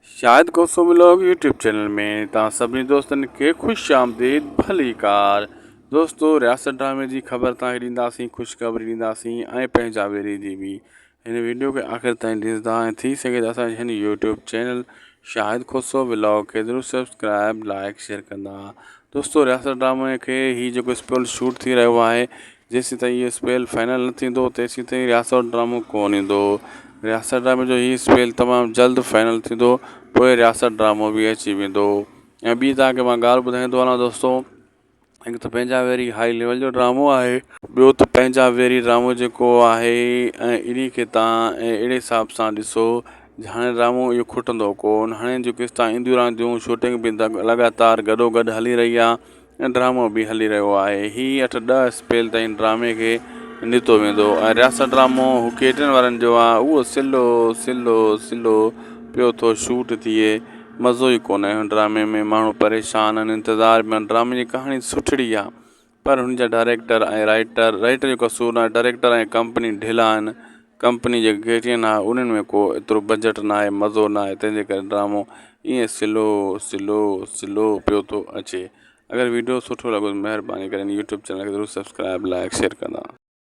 Shahid Khoso vlog YouTube channel ۾ توهان سڀني دوستن کي خوش آمديد ڀليڪار دوستو رياست ڊرامي جي خبر توهان کي ڏينداسين خوشخبري ڏينداسين ۽ پنهنجا ويري جي به هن ويڊيو کي آخر تائين ڏسندا ۽ ٿي سگهي ته اسان جي هن YouTube channel Shahid Khoso vlog کي ضرور سبسڪرائب لائڪ شيئر ڪندا دوستو رياست ڊرامي کي هي جيڪو اسپيل شوٽ ٿي رهيو آهي جيسين تائين اهو اسپيل فائنل نه ٿيندو تيسين تائين رياست ڊرامو ڪونه ايندو. رياست ڊرامي جو هي اسپيل تمام جلد فائنل ٿيندو پوء رياست ڊرامو به اچي ويندو ۽ ٻي توهان کي مان ڳالهه ٻڌائيندو هلان دوستو هڪ ته پنهنجا ويري هائي ليول جو ڊرامو آهي ٻيو ته پنهنجا ويري ڊرامو جيڪو آهي ۽ انهي کي توهان اهڙي حساب سان ڏسو هاڻي ڊرامو اهو کٽندو ڪونه هاڻي جون قسطا اينديون رهنديون شوٽنگ به لڳاتار گڏو گڏ هلي رهي آهي ۽ ڊرامو به هلي رهيو آهي. هي اٺ ڏهه اسپيل تائين ڊرامي کي نيتو ويندو ۽ رياست ڊرامو هو ڪيٽن وارن جو آ اهو سلو سلو سلو پيو ٿو شوٽ ٿئي مزو ئي ڪونهي هن ڊرامي ۾ ماڻهو پريشان آهن انتظار ۾ آهن ڊرامي جي ڪهاڻي سٺڙي آ پر هن جا ڊائريڪٽر ۽ رائيٽر رائيٽر جو قصور ناهي ڊائريڪٽر ۽ ڪمپني ڍلا آهن ڪمپني جيڪي ڪيٽين آ انهن ۾ ڪو ايترو بجيٽ ناهي مزو ناهي تنهن جي ڪري ڊرامو ائين سلو سلو سلو پيو ٿو اچي اگر ويڊيو سٺو لڳو ته مهرباني ڪري يوٽيوب چينل کي ضرور سبسڪرائب لائڪ شيئر ڪندا.